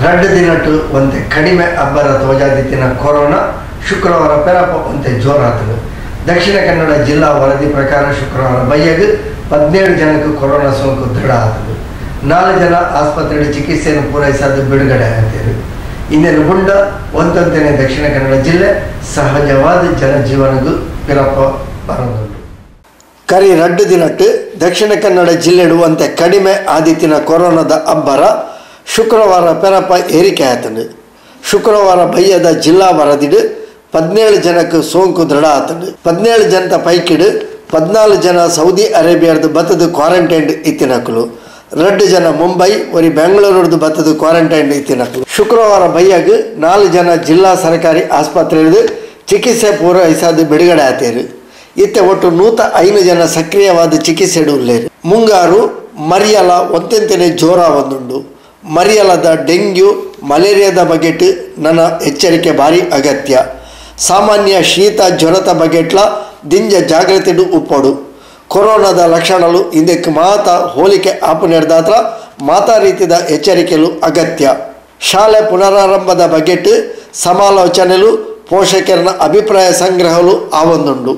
ರಡ್ಡು ದಿನಟ್ಟು ಒಂತೆ ಕಡಿಮೆ ಅಬ್ಬರ ತೋಜಾದಿತ್ತಿನ ಕೊರೋನಾ ಶುಕ್ರವಾರ ಪೆರಪ ಒಂತೆ ಜೋರಾತನು. ದಕ್ಷಿಣ ಕನ್ನಡ ಜಿಲ್ಲಾ ವರದಿ ಪ್ರಕಾರ ಶುಕ್ರವಾರ ಬಯ್ಯಗ್ 17 ಜನಕ್ಕೆ ಕೊರೋನಾ ಸೋಂಕು ದೃಢ ಆತನು. 4 ಜನ ಆಸ್ಪತ್ರೆಯಲ್ಲಿ ಚಿಕಿತ್ಸೆಯನ್ನು ಪೂರೈಸದು ಬಿಡುಗಡೆ ಆಗ್ತೇವೆ. ಇಂದಿನ ಗುಂಡ ಒಂದೊಂದನೇ ದಕ್ಷಿಣ ಕನ್ನಡ ಜಿಲ್ಲೆ ಸಹಜವಾದ ಜನಜೀವನಗೂ ಪಿರಪ ಬರದುಂಟು. ಕರಿ ರಡ್ಡು ದಿನಟ್ಟು ದಕ್ಷಿಣ ಕನ್ನಡ ಜಿಲ್ಲೆಡುವಂತೆ ಕಡಿಮೆ ಆದಿತ್ತಿನ ಕೊರೋನಾದ ಅಬ್ಬರ ಶುಕ್ರವಾರ ಪೆರಪ ಏರಿಕೆ ಆತನು. ಶುಕ್ರವಾರ ಬಯ್ಯದ ಜಿಲ್ಲಾ ವರದಿಡು 17 ಜನಕ್ಕೆ ಸೋಂಕು ದೃಢ ಆತನು. 17 ಜನತ ಪೈಕಿಡು 14 ಜನ ಸೌದಿ ಅರೇಬಿಯಾದ ಬತ್ತದ ಕ್ವಾರಂಟೈನ್ ಇತ್ತಿನಕಲು, 2 ಜನ ಮುಂಬೈ ಒರಿ ಬೆಂಗಳೂರದ್ದು ಬತ್ತದ ಕ್ವಾರಂಟೈನ್ ಇತ್ತಿನಕಲು. ಶುಕ್ರವಾರ ಬಯ್ಯಗ್ 4 ಜನ ಜಿಲ್ಲಾ ಸರ್ಕಾರಿ ಆಸ್ಪತ್ರೆಯದು ಚಿಕಿತ್ಸೆ ಪೂರೈಸದು ಬಿಡುಗಡೆ ಆತೇರು. ಇತ್ತೆ ಒಟ್ಟು 105 ಜನ ಸಕ್ರಿಯವಾದ ಚಿಕಿತ್ಸೆ ಉಳ್ಳೇರು. ಮುಂಗಾರು ಮರಿಯಲ ಒಂತೆಂತೆನೆ ಜೋರ ಒಂದುಂಡು. ಮರಿಯಲದ ಡೆಂಗ್ಯೂ ಮಲೇರಿಯಾದ ಬಗೆಟ್ ನನ್ನ ಎಚ್ಚರಿಕೆ ಭಾರಿ ಅಗತ್ಯ. ಸಾಮಾನ್ಯ ಶೀತ ಜ್ವರದ ಬಗೆಟ್ಲ ದಿಂಜ ಜಾಗೃತಿಡು ಉಪ್ಪಡು. ಕೊರೋನಾದ ಲಕ್ಷಣಗಳು ಇಂದಕ್ಕೆ ಮಾತಾ ಹೋಲಿಕೆ ಆಪು ನಡೆದಾತ್ರ ಮಾತಾ ರೀತಿಯ ಎಚ್ಚರಿಕೆಲು ಅಗತ್ಯ. ಶಾಲೆ ಪುನರಾರಂಭದ ಬಗೆಟ್ ಸಮಾಲೋಚನೆಲು ಪೋಷಕರನ ಅಭಿಪ್ರಾಯ ಸಂಗ್ರಹಲು ಆವೊಂದುಂಡು.